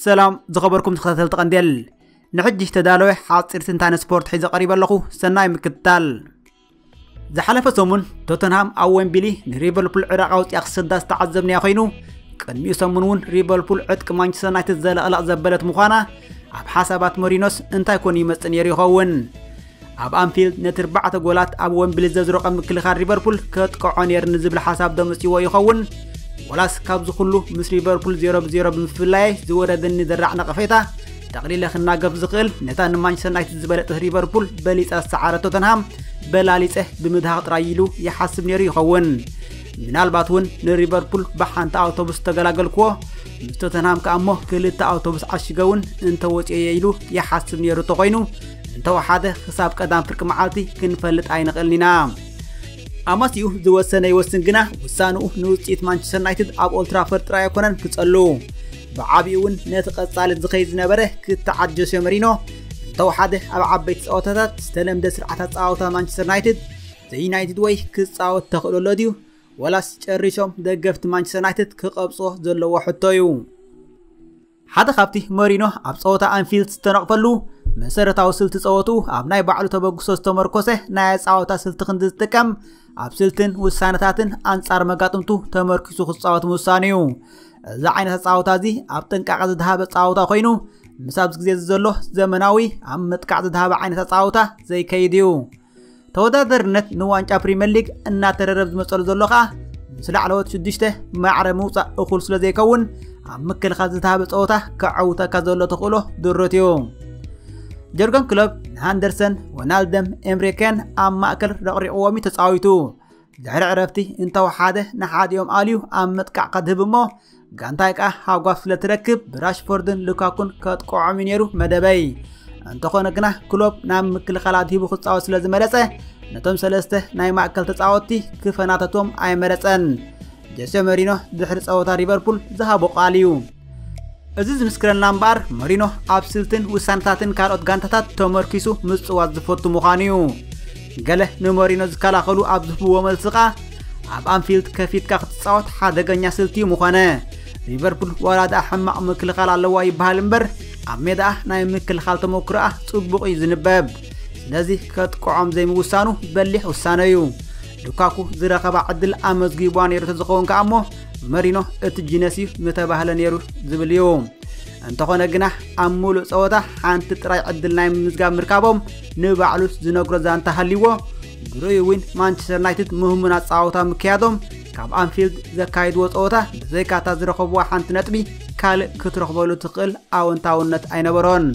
ሰላም ዝኸበርኩም ተኸታተልቲ ቀንዴል፣ ንሕጂ ተዳለወ ሓፂር ትንታነ ስፖርት ሒዘ ቀሪበ ኣለኹ። ሰናይ ምክትታል። ዝሓለፈ ሰሙን ቶተንሃም ኣብ ዌምብሊ ንሊቨርፑል ዕራቕ ኣውፂኣ ክሰዳ ዝተዓዘብናያ ኮይኑ፣ ቅድሚኡ ሰሙን እውን ሊቨርፑል ዕጥቂ ማንቸስተር ዩናይትድ ዘለቕለቕ ዘበለት ምዃና ኣብ ሓሳባት ሞሪኖስ እንታይ ኮን ይመፅእ ነይሩ ይኸውን? ኣብ ኣንፊልድ ነቲ ኣርባዕተ ጎላት ኣብ ዌምብሊ ዘዝረቐ ምክልኻል ሊቨርፑል ከጥቅዖ ነይሩ ንዝብል ሓሳብ ዶ መፅእዎ ይኸውን? ወላስ ካብዚ ኩሉ ምስ ሊቨርፑል ዜሮ ብዜሮ ብምፍላየይ ዝወረደኒ ዘራዕ ነቐፌታ ጠቕሊለ ክናገፍ ዝኽእል ነታ ንማንቸስተር ዩናይትድ ዝበለጸት ሊቨርፑል በሊጻ ዝሰዓረት ቶተንሃም በላሊጸ ብምድሃቕ ጥራይ ኢሉ ይሓስብ ነይሩ ይኸውን? ምናልባት እውን ንሊቨርፑል ብሓንቲ ኣውቶቡስ ተገላገልክዎ፣ ምስ ቶተንሃም ከኣ እሞ ክልተ ኣውቶቡስ ዓሽገ እውን እንተወፅኦየ ኢሉ ይሓስብ ነይሩ እንተኾይኑ፣ እንተወሓደ ክሳብ ቀዳም ፍርቂ መዓልቲ ክንፈልጥ ኣይንኽእልን ኢና። ኣማሲኡ ዝወሰነ ይወስን ግና ውሳንኡ ንውፅኢት ማንቸስተር ዩናይትድ ኣብ ኦልትራፎርድ ጥራይ ኣይኮነን ክጸሉ። ብዓቢኡ እውን ነቲ ቀጻሊ ዝኸይድ ዝነበረ ክትዓት ጆሴ መሪኖ፣ እንተወሓደ ኣብ ዓበይቲ ጸወታታት ዝተለምደ ስርዓት ኣጸዋውታ ማንቸስተር ዩናይትድ ዘዩናይትድ ወይ ክጻወት ተኽእሎ ኣሎ ድዩ? ወላስ ጨሪሶም ደገፍቲ ማንቸስተር ዩናይትድ ክቐብጾ ዘለዎ ሕቶ እዩ። ሓደ ካብቲ መሪኖ ኣብ ጸወታ ኣንፊልድ ዝተነቕፈሉ መሰረታዊ ስልቲ ጸወቱ ኣብ ናይ ባዕሉ ተበግሶ ዝተመርኮሰ ናይ ኣጻወታ ስልቲ ክንዲ ዝጥቀም ኣብ ስልትን ውሳነታትን ኣንጻር መጋጥምቱ ተመርኪሱ ክጻወት ምውሳኑ እዩ። እዚ ዓይነት ኣጻወታ እዚ ኣብ ጥንቃቐ ዝደሃበ ጻወታ ኮይኑ ምስ ኣብዚ ግዜ እዚ ዘሎ ዘመናዊ ኣብ ምጥቃዕ ዝደሃበ ዓይነት ኣጻወታ ዘይከይድ እዩ። ተወዳደርነት ንዋንጫ ፕሪምየር ሊግ እናተረረብ ዝመጸሉ ዘሎ ከኣ ምስ ላዕለዎት ሽዱሽተ ማዕረ ምውጻእ እኹል ስለ ዘይከውን ኣብ ምክልኻል ዝተሃበ ጸወታ ከዐውተካ ዘሎ ተኽእሎ ድሩት እዩ። ጀርገን ክሎፕ ንሃንደርሰን፣ ወናልደም፣ ኤምሪኬን ኣብ ማእከል ረቕሪቕዎም እዩ ተጻዊቱ። ድሕሪ ዕረፍቲ እንተወሓደ ንሓዲኦም ኣልዩ ኣብ ምጥቃዕ ከድህብ እሞ ጋንታይ ከኣ ሃጓፍ ስለ ትረክብ ብራሽፎርድን ሉካኩን ከጥቅዖም እዩ ነይሩ መደበይ። እንተኾነ ግና ክሎፕ ናብ ምክልኻል ኣድሂቡ ክጻወት ስለ ዝመረጸ ነቶም ሰለስተ ናይ ማእከል ተጻወትቲ ክፈናተቶም ኣይመረጸን። ጆሴ መሪኖ ድሕሪ ጸወታ ሊቨርፑል ዝሃቦ ቃል እዩ። እዚ ዝምስክረልና እምበኣር መሪኖ ኣብ ስልትን ውሳነታትን ካልኦት ጋንታታት ተመርኪሱ ምጽዋት ዝፈቱ ምዃኑ እዩ። ገለ ንመሪኖ ዝከላኸሉ ኣብ ዝህብዎ መልሲ ከኣ ኣብ ኣንፊልድ ከፊትካ ክትጻወት ሓደገኛ ስልቲ እዩ ምዃነ። ሊቨርፑል ዋላ ደኣ ሕማቕ ምክልኻል ኣለዋ ይበሃል እምበር ኣብ ሜዳኣ ናይ ምክልኻል ተመክሮኣ ጽቡቕ እዩ ዝንበብ። ስለዚ ከጥቅዖም ዘይምውሳኑ በሊሕ ውሳነ እዩ። ሉካኩ ዝረኸባ ዕድል ኣመዝጊቧ ነይሩ ተዝኸውን ከኣ እሞ መሪኖ እቲ ጂነስ እዩ ምተባህለ ነይሩ ዝብል እዩ። እንተኾነ ግና ኣብ ሙሉእ ጸወታ ሓንቲ ጥራይ ዕድል ናይ ምምዝጋብ ምርካቦም ንባዕሉ ዝነግሮ ዛንታ ሃልይዎ፣ ብርኡይ እውን ማንቸስተር ዩናይትድ ምህሙን ኣጻወታ ምክያዶም ካብ ኣንፊልድ ዘካይድዎ ጸወታ ብዘይካታ ዝረኸብዋ ሓንቲ ነጥቢ ካልእ ክትረኽበሉ ትኽእል ኣወንታውነት ኣይነበሮን።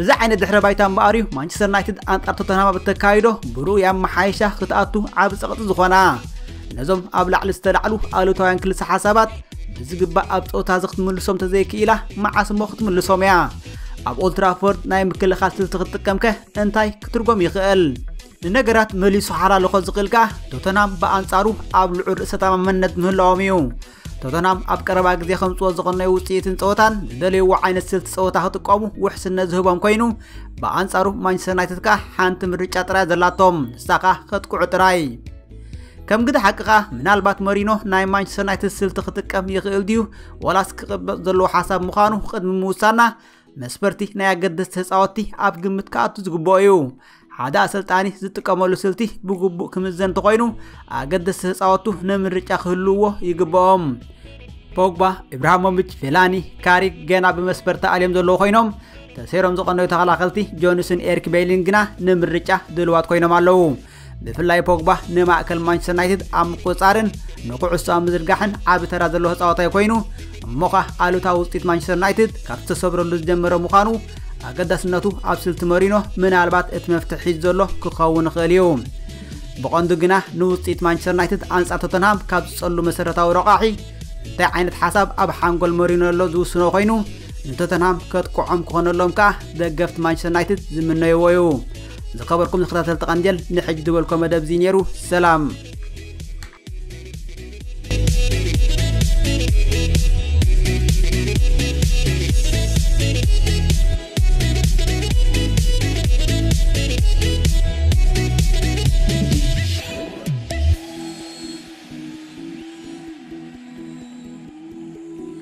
እዚ ዓይነት ድሕረ ባይታ እምበኣር እዩ ማንቸስተር ዩናይትድ ኣንጻር ቶተንሃም ኣብ እተካይዶ ብርኡይ ኣመሓይሻ ክትኣቱ ዓቢ ጸቕጢ ዝኾና። ነዞም ኣብ ላዕሊ ዝተላዕሉ ኣሉታውያን ክልተ ሓሳባት ብዝግባእ ኣብ ጸወታ እዚ ክትምልሶም ተዘይክኢላ መዓስ እሞ ክትምልሶም እያ? ኣብ ኦልትራፎርድ ናይ ምክልኻል ስልቲ ክትጥቀምከ እንታይ ክትርጎም ይኽእል? ንነገራት መሊሱ ሓላልኾ ዝኽእል ከኣ ቶተንሃም ብኣንጻሩ ኣብ ልዑል ርእሰ ተኣማመነት ምህላዎም እዩ። ቶተንሃም ኣብ ቀረባ ግዜ ከምጽዎ ዝቐነዩ ውጽኢትን ጸወታን ዝደለይዎ ዓይነት ስልቲ ጸወታ ክጥቀሙ ውሕስነት ዝህቦም ኮይኑ፣ ብኣንጻሩ ማንቸስተር ዩናይትድ ከኣ ሓንቲ ምርጫ ጥራይ ዘላቶም፣ ንሳ ከኣ ከጥቅዑ ጥራይ። ከም ግደ ሓቂ ከኣ ምናልባት መሪኖ ናይ ማንቸስተር ዩናይትድ ስልቲ ክጥቀም ይኽእል ድዩ ዋላስ ክቕበጽ ዘለዎ ሓሳብ ምዃኑ ቅድሚ ምውሳና መስፈርቲ ናይ ኣገደስቲ ተጻወትቲ ኣብ ግምት ክኣቱ ዝግብኦ እዩ። ሓደ ኣሰልጣኒ ዝጥቀመሉ ስልቲ ብግቡእ ክምዘን እንተኾይኑ ኣገደስቲ ተጻወቱ ንምርጫ ክህልውዎ ይግብኦም። ፖግባ፣ ኢብራሂሞቪች፣ ፌላኒ፣ ካሪክ ገና ብመስፈርቲ ኣልዮም ዘለዉ ኮይኖም ተሰይሮም ዝቐነዩ ተኸላኸልቲ ጆንስን ኤሪክ ቤይሊን ግና ንምርጫ ድልዋት ኮይኖም ኣለዉ። ብፍላይ ፖግባ ንማእከል ማንቸስተር ዩናይትድ ኣብ ምቁጽጻርን ንኩዕሶ ኣብ ምዝርጋሕን ዓቢ ተራ ዘለዎ ተጻዋታይ ኮይኑ እሞ ኸኣ ኣሉታዊ ውጽኢት ማንቸስተር ዩናይትድ ካብ ዝተሰብረሉ ዝጀመረ ምዃኑ ኣገዳስነቱ ኣብ ስልቲ መሪኖ ምናልባት እቲ መፍትሒ ሒዙ ዘሎ ክኸውን ይኽእል እዩ። ብቐንዱ ግና ንውጽኢት ማንቸስተር ዩናይትድ ኣንጻር ቶተንሃም ካብ ዝጸሉ መሰረታዊ ረቋሒ እንታይ ዓይነት ሓሳብ ኣብ ሓንጎል መሪኖ ኣሎ ዝውስኖ ኮይኑ ንቶተንሃም ከጥቅዖም ክኾነሎም ከኣ ደገፍቲ ማንቸስተር ዩናይትድ ዝምነይዎ እዩ። ዝኸበርኩም ተኸታተልቲ ቀንዴል ንሕጂ ዝበልኮ መደብ እዚ ነይሩ። ሰላም።